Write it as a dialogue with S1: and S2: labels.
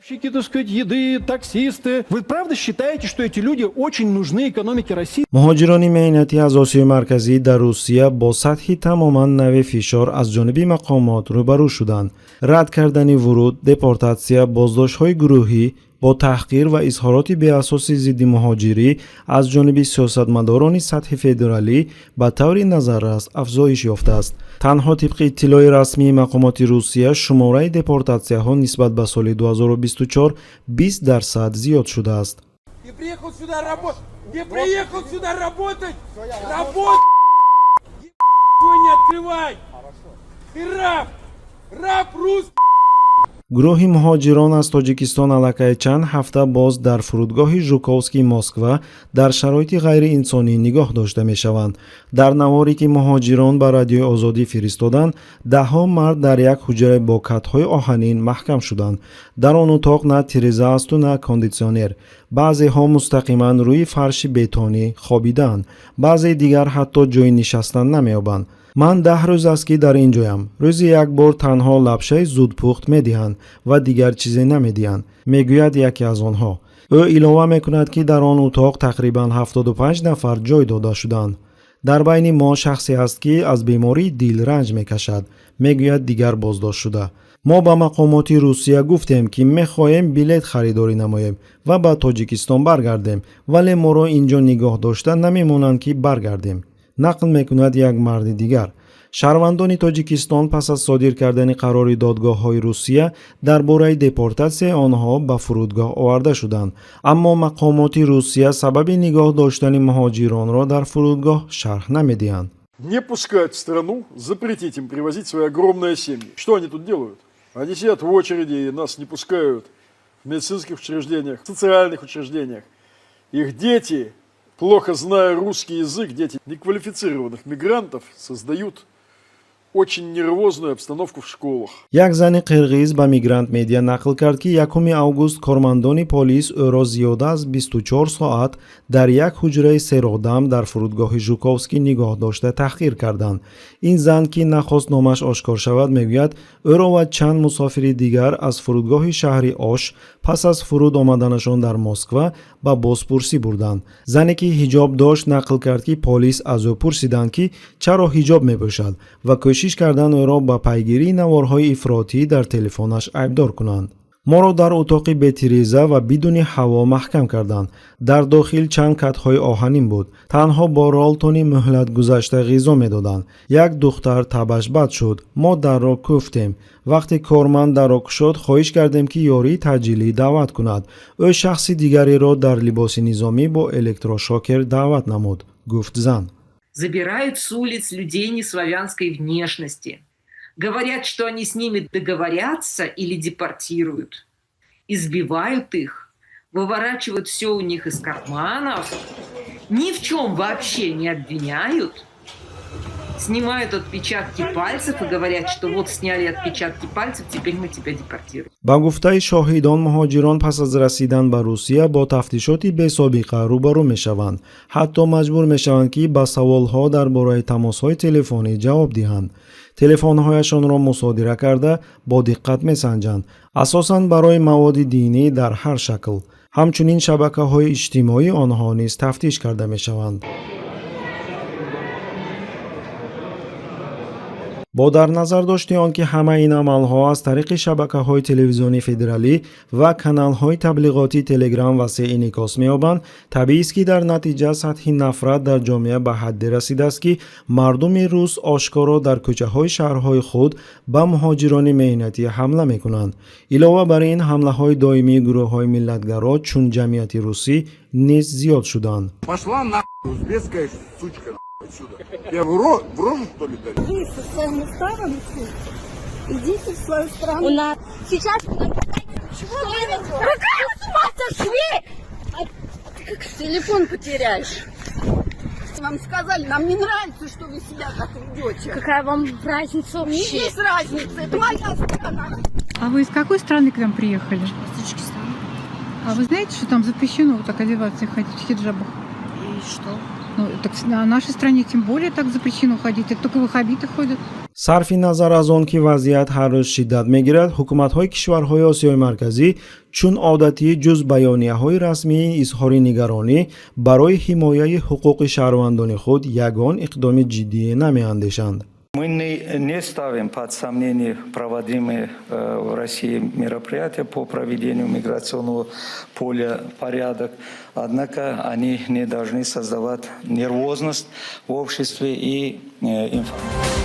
S1: Так сказать, еды, таксисты. Вы правда считаете, что эти люди очень нужны экономике России?
S2: Муҳоҷирони меҳнатӣ аз Осиёи Марказӣ дар Русия бо сатҳи тамоман нави фишор аз ҷониби мақомот рӯбарӯ шуданд: рад кардани вуруд, депортатсия, боздоштҳои гурӯҳӣ бо таҳқир ва изҳороти беасоси зидди муҳоҷирӣ аз ҷониби сиёсатмадорони сатҳи федералӣ ба таври назаррас афзоиш ёфтааст. Танҳо тибқи иттилои расмии мақомоти Русия, шумораи депортатсияҳо нисбат ба соли 2024 20% зиёд шудааст.
S3: Ты приехал сюда работать! Ты приехал сюда работать! Работать! Свой не открывай! Ты раб! Раб русский!
S2: Гурӯҳи муҳоҷирон аз Тоҷикистон аллакай чанд ҳафта боз дар фурудгоҳи Жуковскии Москва дар шароити ғайриинсонӣ нигоҳ дошта мешаванд. Дар наворе, ки муҳоҷирон ба Радиои Озодӣ фиристоданд, даҳҳо мард дар як ҳуҷра бо катҳои оҳанин маҳкам шуданд. Дар он утоқ на тиреза асту, на кондитсионер. Баъзеҳо мустақиман рӯи фарши бетонӣ хобидаанд, баъзеи дигар ҳатто ҷои нишастан намеёбанд. «Ман 10 рӯз аст, ки дар ин ҷоям. Рӯзи як бор танҳо лапшаи зудпухт медиҳанд ва дигар чизе намедиҳанд», мегӯяд яке аз онҳо. Ӯ илова мекунад, ки дар он утоқ тақрибан 75 нафар ҷой дода шуданд. «Дар байни мо шахсе ҳаст, ки аз бемории дил ранҷ мекашад», мегӯяд дигар боздоштшуда. «Мо ба мақомоти Русия гуфтем, ки мехоҳем билет харидорӣ намоем ва ба Тоҷикистон баргардем, вале моро ин ҷо нигоҳ дошта намемонанд, ки баргардем», нақл мекунад як марди дигар. Шаҳрвандони Тоҷикистон пас аз содир кардани қарори додгоҳҳои Русия дар бораи депортатсияи онҳо ба фурудгоҳ оварда шуданд, аммо мақомоти Русия сабаби нигоҳ доштани муҳоҷиронро дар фурудгоҳ шарҳ намедиҳанд.
S4: Не пускать в страну, запретить им привозить свои огромные семьи. Что они тут делают? Они сидят в очереди и нас не пускают в медицинских учреждениях, в социальных учреждениях. Их дети, плохо зная русский язык, дети неквалифицированных мигрантов, создают очень нервозную обстановку в школах.
S2: Як зани қирғиз ба Мигрант Медиа нақл кард, ки 1 август кормандони полис ӯро зиёда аз 24 соат дар як ҳуҷраи серодам дар фурудгоҳи Жуковский нигоҳ дошта, таҳқир карданд. Ин зан, ки нахост номаш ошкор шавад, мегӯяд, ӯро ва чанд мусофири дигар аз фурудгоҳи шаҳри Ош пас аз фуруд омаданашон дар Москва ба бозпурсӣ бурданд. Зане, ки ҳиҷоб дошт, нақл кард, ки полис аз ӯ пурсиданд, ки чаро ҳиҷоб мепӯшад, ва кӯшиш карданд ӯро ба пайгирии наворҳои ифротӣ дар телефонаш айбдор кунанд. «Моро дар утоқи бетиреза ва бидуни ҳаво маҳкам карданд. Дар дохил чанд катҳои оҳанин буд. Танҳо бо ролтони муҳлатгузашта ғизо медоданд. Як духтар табаш бад шуд. Мо дарро кӯфтем. Вақте корманд дарро кушод, хоҳиш кардем, ки ёрии таъҷилӣ даъват кунад. Ӯ шахси дигареро дар либоси низомӣ бо электрошокер даъват намуд», гуфт зан.
S5: Забирают с улиц людей неславянской внешности. Говорят, что они с ними договорятся или депортируют. Избивают их, выворачивают все у них из карманов, ни в чем вообще не обвиняют, снимают отпечатки пальцев и говорят, что вот сняли отпечатки пальцев, теперь мы тебя депортируем.
S2: Ба гуфтаи шоҳидон, муҳоҷирон пас аз расидан ба Русия бо тафтишоти бесобиқа рӯбарӯ мешаванд. Ҳатто маҷбур мешаванд, ки ба саволҳо дар бораи тамосҳои телефонӣ ҷавоб диҳанд. Телефонҳояшонро мусодира карда, бо диққат месанҷанд, асосан барои маводи динӣ дар ҳар шакл. Ҳамчунин шабакаҳои иҷтимоии онҳо низ тафтиш карда мешаванд. Бо дар назар дошти он, ки ҳамаи ин амалҳо аз тариқи шабакаҳои телевизионии федералӣ ва каналҳои таблиғотии Телеграм васеъ инъикос меёбанд, табиист, ки дар натиҷа сатҳи нафрат дар ҷомеа ба ҳадде расидааст, ки мардуми рус ошкоро дар кӯчаҳои шаҳрҳои худ ба муҳоҷирони меҳнатӣ ҳамла мекунанд. Илова бар ин, ҳамлаҳои доимии гурӯҳҳои миллатгаро, чун Ҷамъияти русӣ, низ зиёд шуданд.
S6: Пошла нахуй, узбекская сучка, отсюда. Я в рожу, что ли, дать?
S7: Вы со своим уставом идите в свою страну.
S8: У нас сейчас. Чего вы? Какая вы с ума сошли? Телефон потеряешь.
S7: Вам сказали, нам не нравится, что вы себя так ведете.
S8: Какая вам разница
S7: Не
S8: вообще?
S7: есть разница, это моя страна.
S9: А вы из какой страны к нам приехали?
S8: Из Таджикистана.
S9: А вы знаете, что там запрещено вот так одеваться и ходить в хиджабах?
S8: И что?
S9: Ну, так на нашей стране тем более так запрещено ходить. Это только ваххабиты ходят.
S2: Сарфи назар аз он ки вазъият ҳар рӯз шиддат мегирад, ҳукуматҳои кишварҳои Осиёи Марказӣ чун одатӣ ҷуз баёнияҳои расмии изҳори нигаронӣ барои ҳимояи ҳуқуқи шаҳрвандони худ ягон иқдоми ҷиддӣ намеандешанд.
S10: Мы не ставим под сомнение проводимые в России мероприятия по проведению миграционного поля порядок, однако они не должны создавать нервозность в обществе и информацию.